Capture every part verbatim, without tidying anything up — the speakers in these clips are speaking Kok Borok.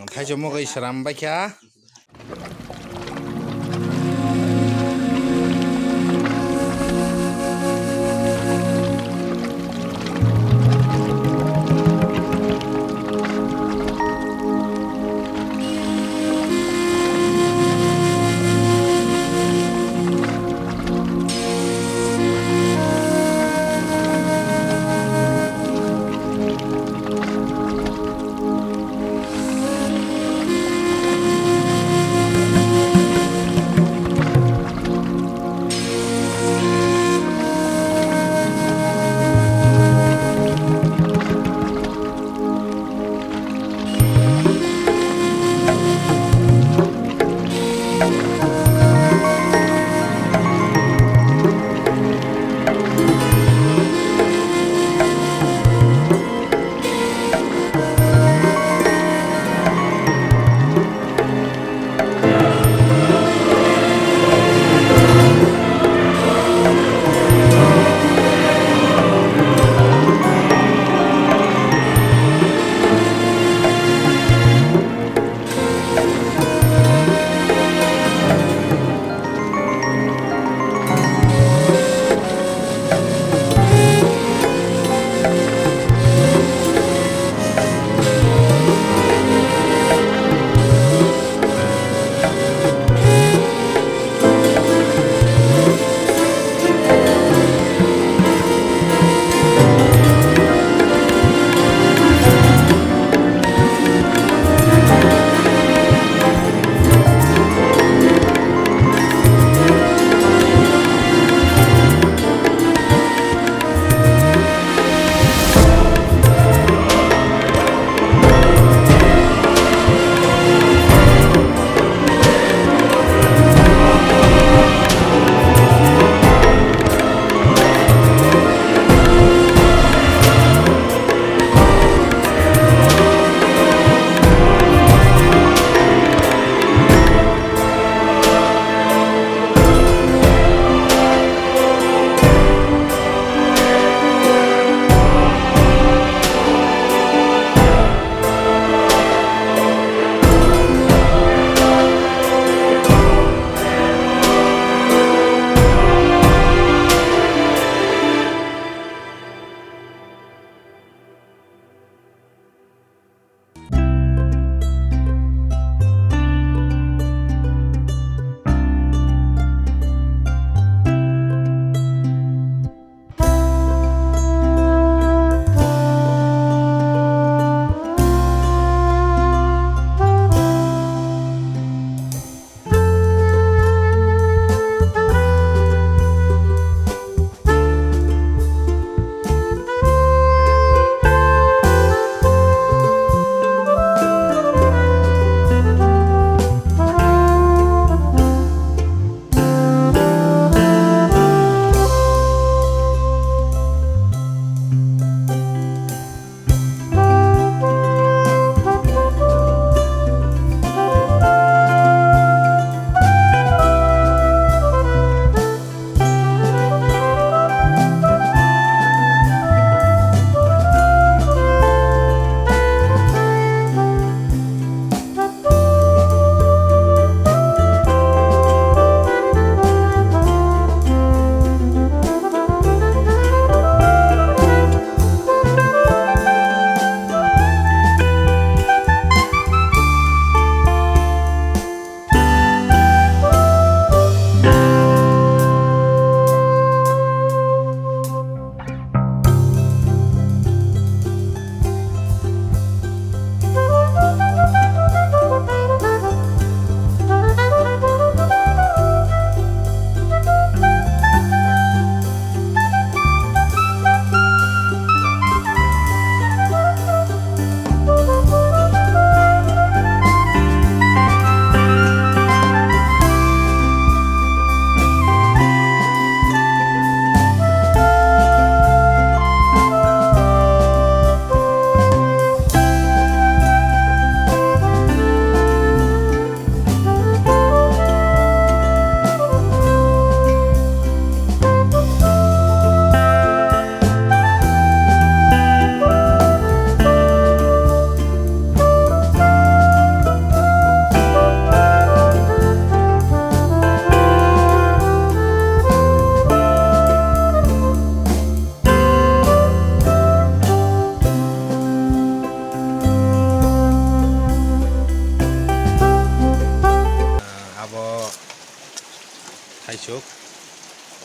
Thaichomogwi sram baikha.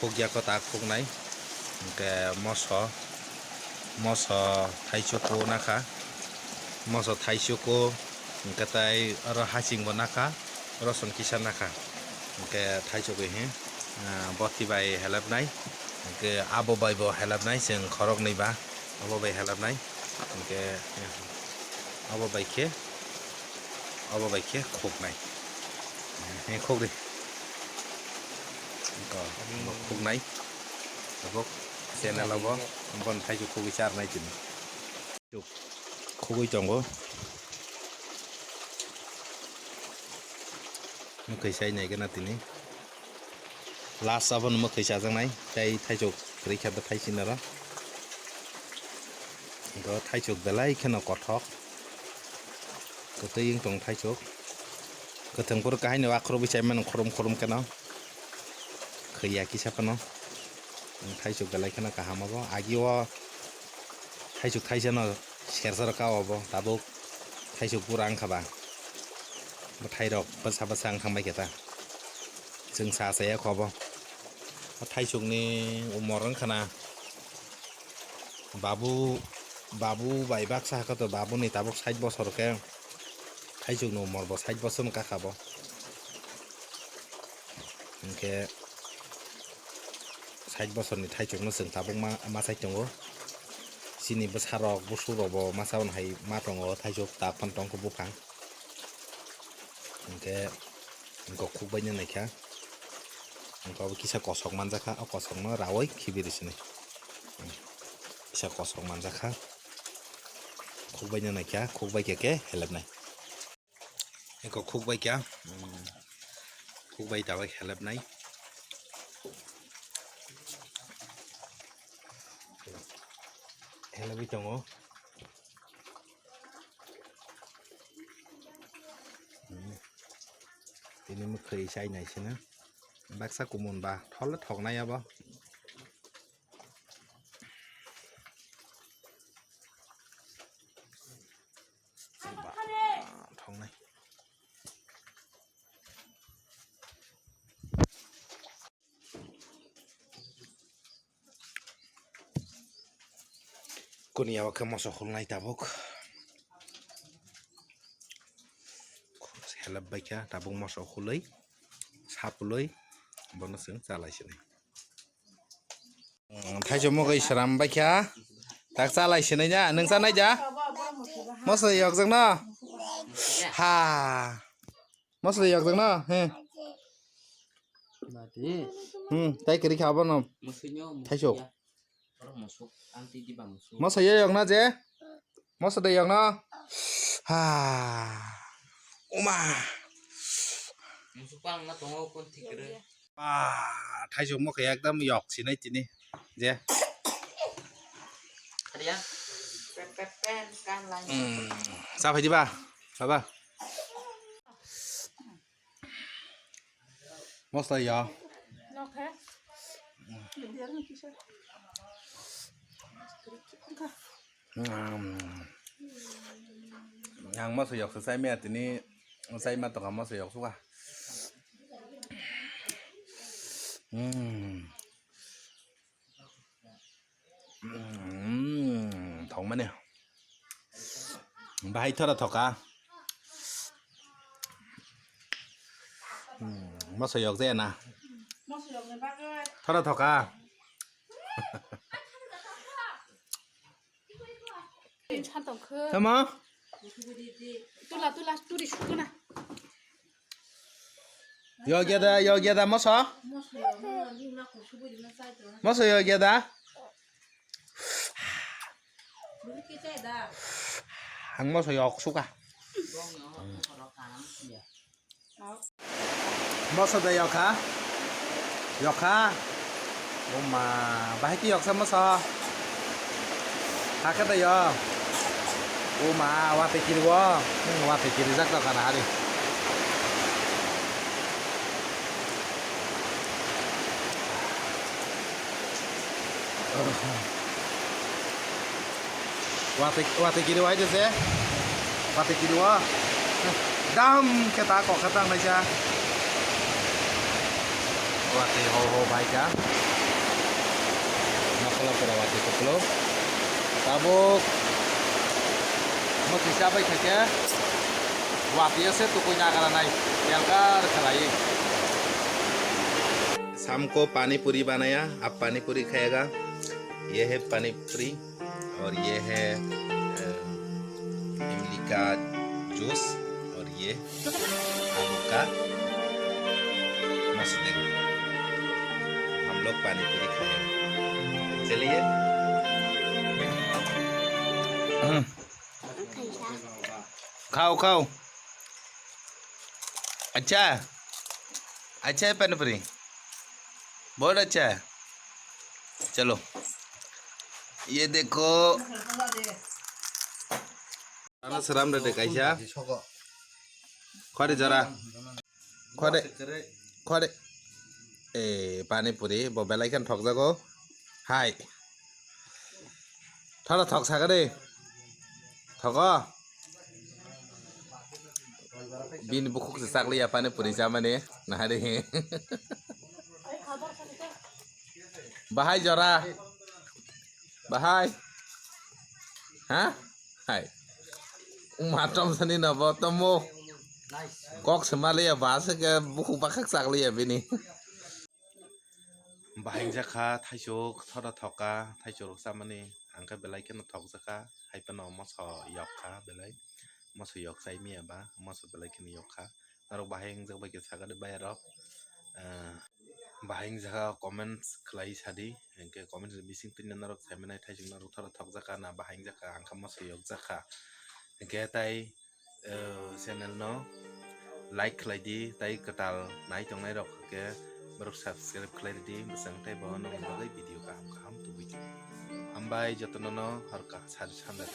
Khukya ko ta khuknai. Hwnkhe moso, moso thaichuku nakha. Moso thaichuku, hwnkhe tai oro hachingbo nakha, rosong kisa nakha. Hwnkhe thaichukwi hi, ah, boti bai helapnai. Hwnkhe abo bai bo helapnai, chwng khoroknwi ba abo bai helapnai. Hwnkhe abo bai khe, abo bai khe khuknai. He khukri. Iko, iko khuknai. Tabuk channel obo, bon thaichuk khugwi charnai tini. Khugwi tongo. Mwkhwi sai nai gana tini. Last abono mwkhwi chajaknai, tei thaichuk kwrwi khe bo thai sinaro. Iko thaichuk belai kheno kothok. Kwtwi wng tong thaichuk. Kwthwng phuru kahai no akhoro bwsai mano khorom khorom kheno. Khwiya kisa phano. Thaichuk belai kheno kaham obo. Agi o thaichuk thaisa no sersa rok ka obo. Tabuk thaichuk pura wngkha ba. Bwthai rok bwsa bwsa wng thang bai khe ta. Chwng sa sa ya kho bo. O thaichuk ni umor wngkha na. Babu, babu bai baksa hakha to, babu ni tabuk sait bosor khe, thaichuk ni umor bo sait bosor ni kakha bo. Hinkhe sait bosor ni thaichuk no chwng tabuk ma, ma chai tongo. Chini bwsa rok, busu rok bo masa bo hai ma tongo, thaichuk tak phano tong khe buphang. Hinkhe Wngkha khukbai no naikha. Wngkha obo kisa kosok manjakha, o kosokno rawoi khibiri sini. Kisa kosok manjakha. Khukbai no naikha, khukbai khe khe helepnai. Eko khukbai kha, hmm, khukbai dabai helepnai. Helepwi tongo. Hmm. Tini mwkhwi chai nai sino. Baksa kumun ba thol thoknai abo. Ba, thoknai. Kuni yago khe moso khulnai tabuk. Helep baikha tabuk moso khulwi, sapulwi, bono chwng chalai sinai. Thaichuk mokoi sram baikha, tak chalai sinai na, nwng chanai ja? Moso yokjak no? Ha. Moso de yokjak no? He. Bati. Hmm, tai kwrwi kha abono. Musuinyo. Thaisok. Musuya. Oro musuk. Ang tidi ba musuk. Moso ye yok na je? Moso de yok no? Ha. Uma. Musuk pang na tongo kon thik kwrwi. Ba, thaisok mokhe ekdam yok sinai tini. Je. Kariya. Pen, pen, pen, kan lai. Hmm, sa phai di ba? Baba. Moso ya. Nok he. Hmm. Ang moso yok sa chai maya tini, chai ma tonga moso yok suka. Hmm. Mm, thokmani. Bahai thora thoka. Mm, moso yok jaya na. Thora thoka. Tamo? Tula, tula, turi sukuna. Yogya da, yogya da, moso? Moso yogya da? Ang moso yok suka. Moso da yokha? Yokha? Oma, bahai ki yoksa moso? Hakhe da yo. Oma, wate kiri wo. Hmm, wate kiri jak to kana hari. Wate, wate kiri wai de se. Wate kiri wo. Dam khe ta kok khe tang naisa. Wate ho ho bai ka. Pura wati kupulung. Tabuk mukti chabai khaikhe wati ase tukui nagaranai telkar khalai. शाम को पानी पूरी बनाया, अब पानी पूरी खाएगा। ये है पानी पूरी और ये है, अ, इमली का जूस और ये आलू का मसले। हम लोग पानी पूरी खाएंगे। चलिए। खाओ, खाओ। अच्छा, अच्छा है पानी पूरी, बहुत अच्छा है। चलो, ये देखो। Ano seram de kaisa. Khori jora. Khori. Khori. Eh, pani puri, bo belai khan thokjago. Hai. Thoro thok saka de. Thogo. Bini bukhuk se chakliya pani puri chamani. Nahari. Bahai jora. Bahai. Ha? Hai. Matom sani no bo tomo. Kok se maliya ba se ke bukhuk bakhak chakliya bini. Bahai jakha thaisuk thoro thokka thaisuk rok chamani hangkhe belai kheno thokjakha hai phano moso yokha belai moso yok chai miya ba moso belai kheno yokha norok bahai wngjak bai khe sakha de bayarok. Bahai wngjak kha comments khlai sadi hwnkhe comments ni bising twi norok saimanai thaisuk norok thoro thokjakha na bahai wngjak kha hangkhe moso yokjakha hwnkhe tai channel no like khlai di, tai kwtal nai tongnai rok khe borok subscribe khlai ridi, bwsang tei bo nokni bagwi video kaham kaham tubui tongo. Hambai jotono no hor kaham sari sanda.